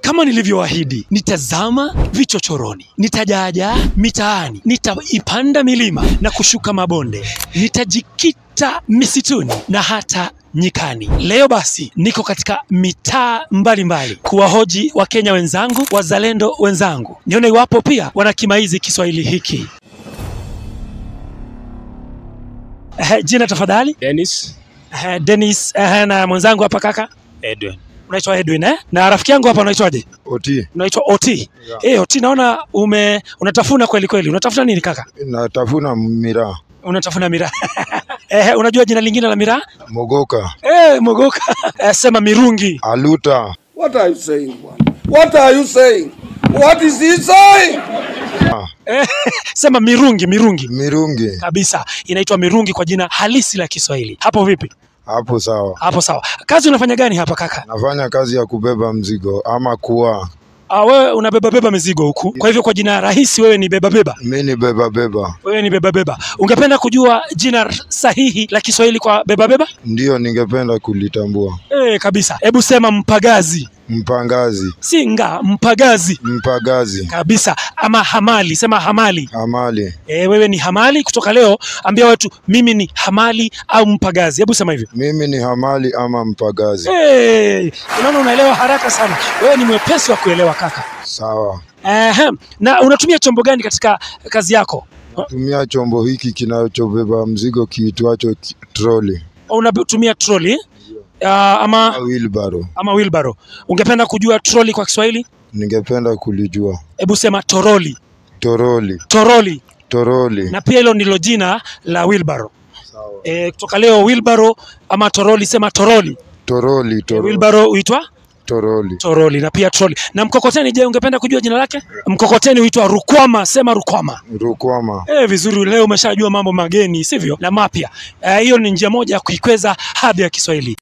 Kama nilivyoahidi, nitazama vichochoroni, nitajaajaa mitaani, nitaipanda milima na kushuka mabonde, nitajikita misituni na hata nyikani. Leo basi niko katika mitaa mbalimbali kuwahoji Wakenya wenzangu, wazalendo wenzangu, nione iwapo pia wanakimaizi Kiswahili hiki. Jina tafadhali? Dennis. Dennis, na mwenzangu hapa kaka? Edwin. Unaitwa Edwin eh? Na rafiki yangu hapa unaitwaje? Oti. Unaitwa Oti. Yeah. Oti, naona unatafuna kweli kweli. Unatafuna nini kaka? Natafuna miraa. Unatafuna miraa. Unajua jina lingine la miraa? Mogoka. Mogoka. Sema mirungi. Aluta. What are you saying, bwana? What are you saying? What is he saying? Sema mirungi, mirungi. Mirungi. Kabisa. Inaitwa mirungi kwa jina halisi la Kiswahili. Hapo vipi? Hapo sawa. Hapo sawa. Kazi unafanya gani hapa kaka? Nafanya kazi ya kubeba mzigo ama kuwa. Wewe unabeba beba mizigo huku. Kwa hivyo kwa jina rahisi wewe ni beba beba. Mimi ni beba beba. Wewe ni beba beba. Ungependa kujua jina sahihi la Kiswahili kwa beba beba? Ndio, ningependa kulitambua. Kabisa. Hebu sema mpagazi. Mpangazi. Si nga, mpagazi. Mpagazi. Kabisa. Ama hamali, sema hamali. Hamali. Wewe ni hamali. Kutoka leo ambia watu mimi ni hamali au mpagazi. Hebu sema hivyo. Mimi ni hamali ama mpagazi. Unaona unaelewa haraka sana. Wewe ni mwepesi wa kuelewa kaka. Sawa. Na unatumia chombo gani katika kazi yako? Natumia chombo hiki kinachobeba mzigo kiitwacho troli. Unatumia troli? Ama wheelbarrow. Ama wheelbarrow. Ungependa kujua troli kwa Kiswahili? Ningependa kulijua. Hebu sema toroli. Toroli. Toroli. Toroli. Na pia hilo ndilo jina la wheelbarrow. Sawa. Kutoka leo wheelbarrow ama toroli, sema toroli. Toroli, toroli. Wheelbarrow huitwa toroli. Toroli na pia troli. Na mkokoteni, je, ungependa kujua jina lake? Mkokoteni huitwa rukwama, sema rukwama. Rukwama. Vizuri, leo umeshajua mambo mageni, sivyo? Na mapya. Hiyo ni njia moja ya kuikweza hadhi ya Kiswahili.